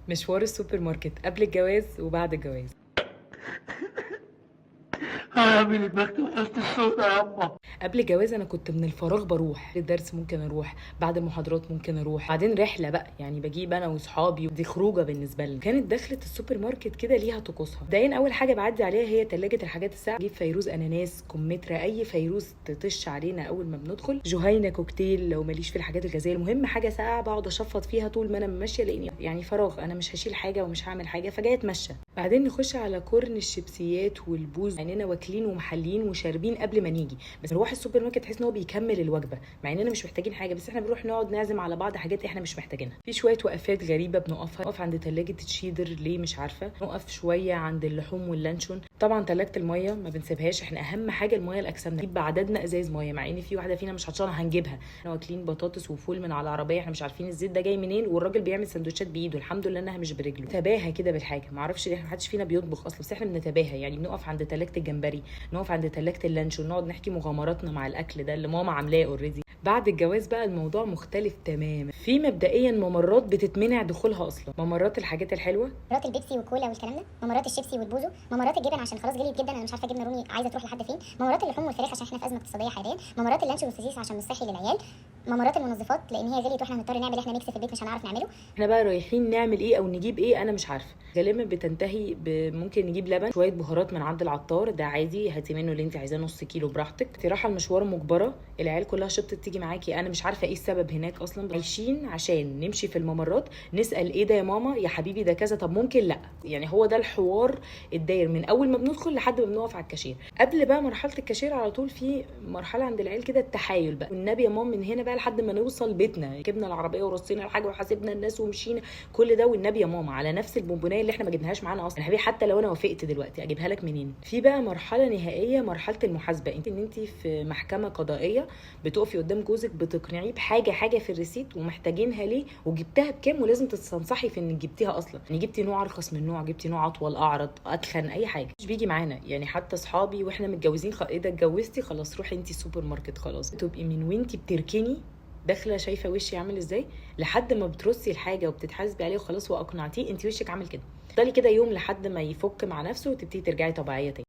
مشوار السوبر ماركت قبل الجواز وبعد الجواز. هعمل البخت وحشت السودا ياما. قبل الجواز انا كنت من الفراغ بروح الدرس، ممكن اروح بعد المحاضرات، ممكن اروح بعدين رحله بقى، يعني بجيب انا واصحابي، دي خروجه بالنسبة لنا. كانت دخله السوبر ماركت كده ليها طقوسها. مبدئيا اول حاجة بعدي عليها هي ثلاجه الحاجات الساقعه، اجيب فيروز اناناس كمثرى اي فيروز تطش علينا اول ما بندخل، جهينة كوكتيل لو ماليش في الحاجات الغازية، المهم حاجة ساقعه بقعد اشفط فيها طول ما انا ماشية، لاني يعني فراغ، انا مش هشيل حاجة ومش هعمل حاجة، فجايه اتمشى. بعدين نخش على كورن الشيبسيات والبوز، يعني واكلين ومحليين وشاربين قبل ما نيجي، بس نروح السوبر ماركت تحس ان هو بيكمل الوجبة، مع اننا مش محتاجين حاجة، بس احنا بنروح نقعد نعزم على بعض حاجات احنا مش محتاجينها. في شوية وقفات غريبة بنقفها، نقف عند ثلاجه تشيدر ليه مش عارفه، نقف شوية عند اللحوم واللانشون. طبعا ثلاجه المية ما بنسيبهاش، احنا اهم حاجة المية لاجسامنا، نجيب بعددنا ازايز مية، مع ان في واحدة فينا مش عطشانة هنجيبها. احنا واكلين بطاطس وفول من على العربية، احنا مش عارفين الزيت ده جاي منين، والراجل بيعمل سندوتشات بايده، الحمد لله انها مش برجله. تباهى كده بالحاجة، ما اعرفش ليه احنا محدش فينا بيطبخ اصلا، بس احنا بنتباهى، يعني بنقف عند ثلاجه الجمبري، نقف عند ثلاجه اللانشون، نقعد نحكي مغامراتنا مع الاكل ده اللي ماما عاملاه already. بعد الجواز بقى الموضوع مختلف تماما. في مبدئيا ممرات بتتمنع دخولها اصلا، ممرات الحاجات الحلوة، ممرات البيبسي والكولا والكلام ده، ممرات الشيبسي والبوزو، ممرات الجبن عشان خلاص غليت جدا، انا مش عارفه جبنه رومي عايزه تروح لحد فين، ممرات اللحوم والفراخ عشان احنا في ازمة اقتصادية حاليا، ممرات اللانشون والسوسيس عشان مش صحي للعيال، ممرات المنظفات لان هي غليت واحنا هنضطر نعمل احنا mix في البيت مش هنعرف نعمله. احنا بقى رايحين نعمل ايه او نجيب ايه انا مش عارفه. غالبا بتنتهي ممكن نجيب لبن، شوية بهارات من عند العطار، ده عادي هاتي منه اللي انت عايزاه نص كيلو براحتك. انت رايحة المشوار مجبرة، العيال كلها شبطت تيجي معاكي، انا مش عارفه ايه السبب هناك اصلا. عايشين عشان نمشي في الممرات نسال ايه ده يا ماما، يا حبيبي ده كذا، طب ممكن لا، يعني هو ده الحوار الداير من اول ما بندخل لحد ما بنقف على الكاشير. قبل بقى مرحلة الكاشير على طول في مرحلة عند العيال كده التحايل بقى، والنبي يا ماما من هنا بقى لحد ما نوصل بيتنا، ركبنا العربية ورصينا الحاجة وحاسبنا الناس ومشينا، كل ده والنبي يا ماما على نفس البونبونايه اللي احنا ما جبناهاش معانا اصلا. يا حبيبي حتى لو انا وافقت دلوقتي اجيبها لك منين؟ في بقى مرحلة نهائية، مرحلة المحاسبة، انت ان انت في محكمة قضائية بتقفي قدام جوزك بتقنعيه بحاجة، حاجة في ال receipt ومحتاجينها ليه وجبتها بكام، ولازم تستنصحي في انك جبتيها اصلا، يعني جبتي نوع ارخص من نوع، جبتي نوع اطول اعرض اتخن اي حاجة. مش بيجي معانا يعني، حتى اصحابي واحنا متجوزين ايه ده اتجوزتي خلاص روحي انت السوبر ماركت خلاص، تبقي من وانتي بتركني داخله شايفه وشي عامل ازاي لحد ما بترصي الحاجة وبتتحاسبي عليه وخلاص واقنعتيه انت وشك عامل كده. تفضلي كده يوم لحد ما يفك مع نفسه وتبتدي ترجعي طبيعية تاني.